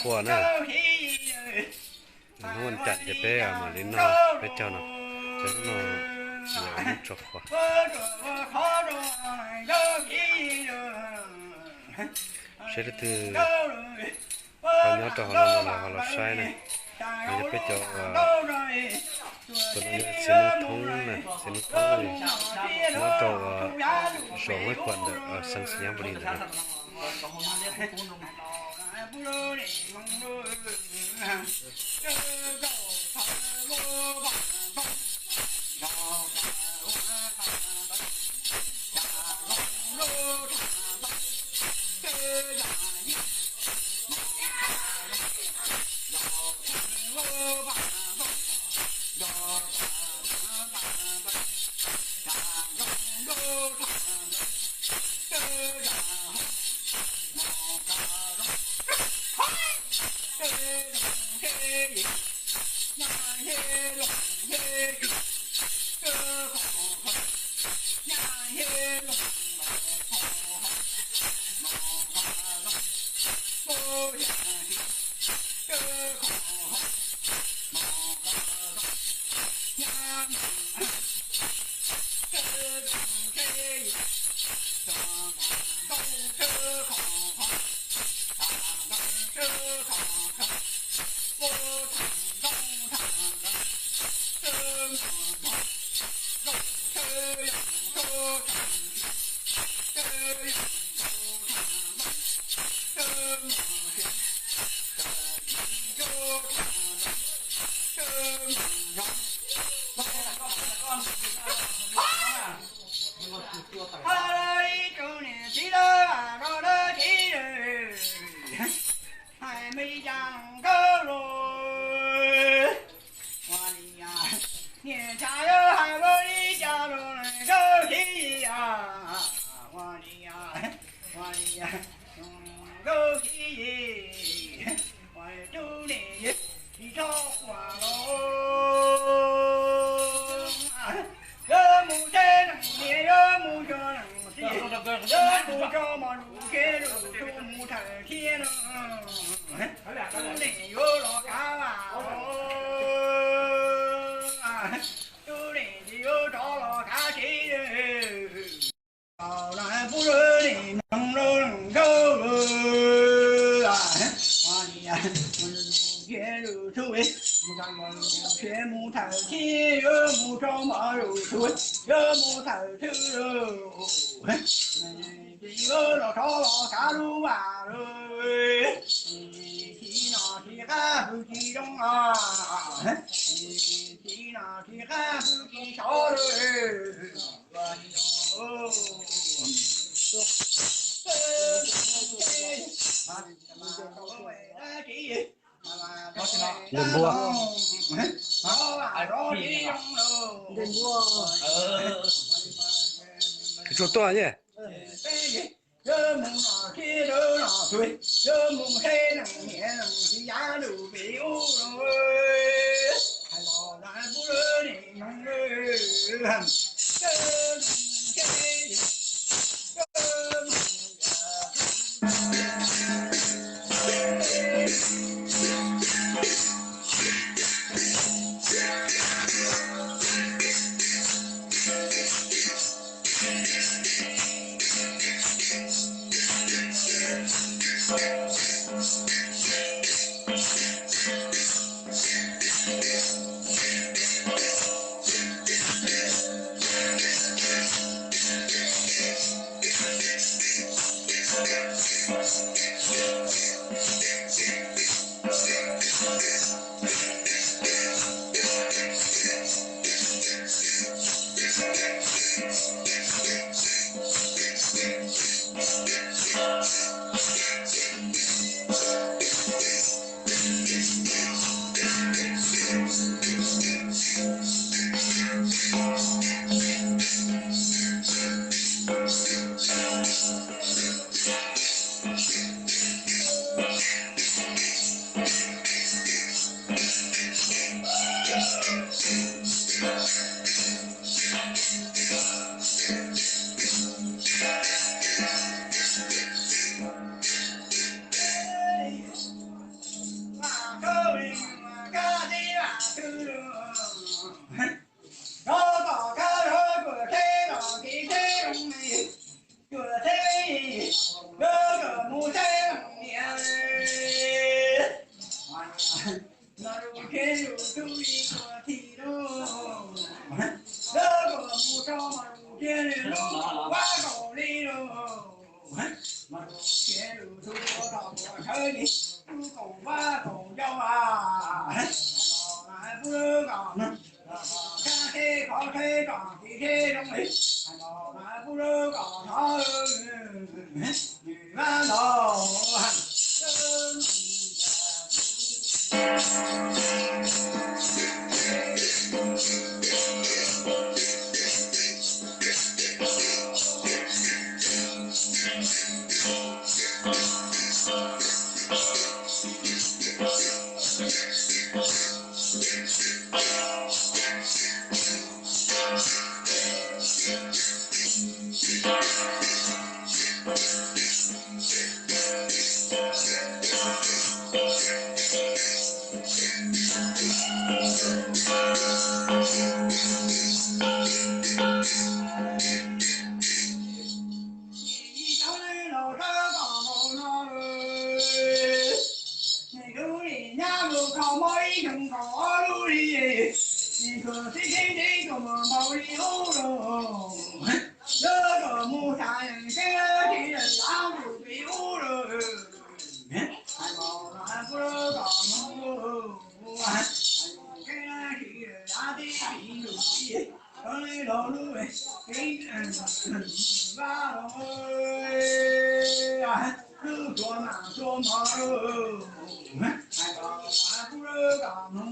Qhua na. Hnub ua cas ces peb mam li noj peb caug no, peb noj lub tsau qhua. Seb leej twg ho nyob rau hauv no los ho los saib na. Yog peb cov, tus no yog txiv Nuj Thoob na, txiv Nuj Thoob nyob rau zos Huab Kuam ntawm Xeev Xas Nyab Npu Lis ntawm no. Yuav mus teb leej niam, yuav mus xyuas leej txiv, yuav mus tso mos lus khiav lus tshua mus thawm thiab no. Tub Leej yuav los kav vaj, tub Leej tsis yuav rov los kav tsev. Pub Leej mloog rau nkauj, khiav lus tshua, mus thawm thiab, yuav mus tso mos lus tshua, yuav mus thawm thwj lus, tsis yuav los rov los kav lub vaj lawm. Txiv no tsis qab hwj tsis zoo, txiv no tsis qab hwj tsis sov lawm. Ntes npua. Ntes npua. Tsuas tuaj ne. Kaum vaj kaum yau a, pub lub kom, khab kheb qhov kheb kom txiv kheb zoo li, pub lub kom thov vaj los. Lub li nyab lub kho mob ib xyoos kaum ob lub li, tib tib tib tuaj mus npaum li ub los, lub tuaj mus xya yees tib tib lav tus txiv ub los, hais los hais kuv lub kom mus, hais los tib tib lav tib tib lus tib, los li los lub tib vaj los, lub tuaj mas tuaj mog los, hais los hais kuv lub kom mus.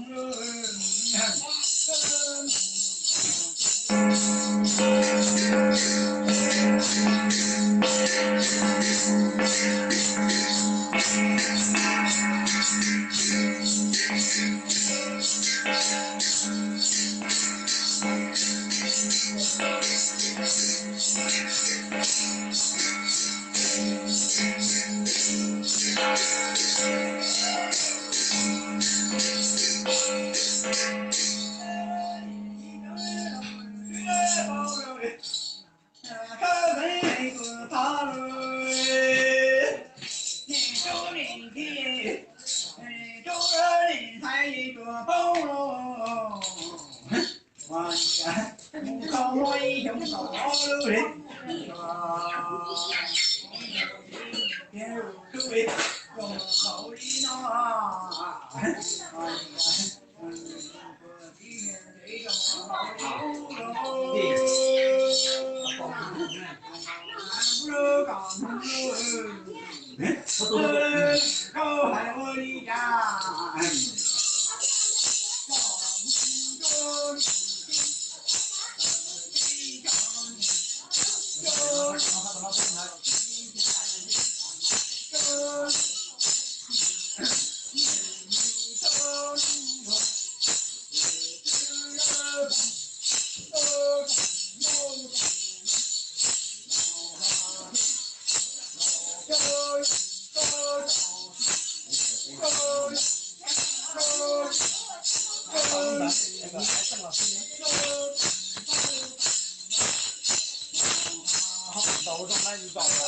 Ntaus zoo na, ntaus na,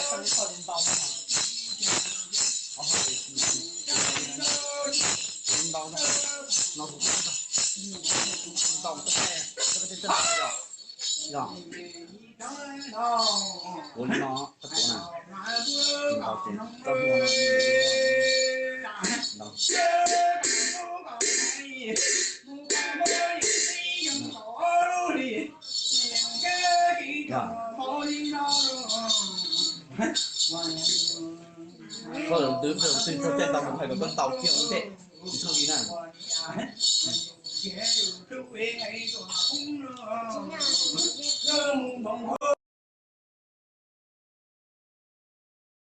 ntaus na. Ntaus na, ntaus na, ntaus na. Yog. Ua li no, koj tuav na. Ntaus ces koj hu no. Ntaus. Koj twb twb txog tej ntaus mus hais kom koj ntaus kiag ua ntej, tsis txhob li na.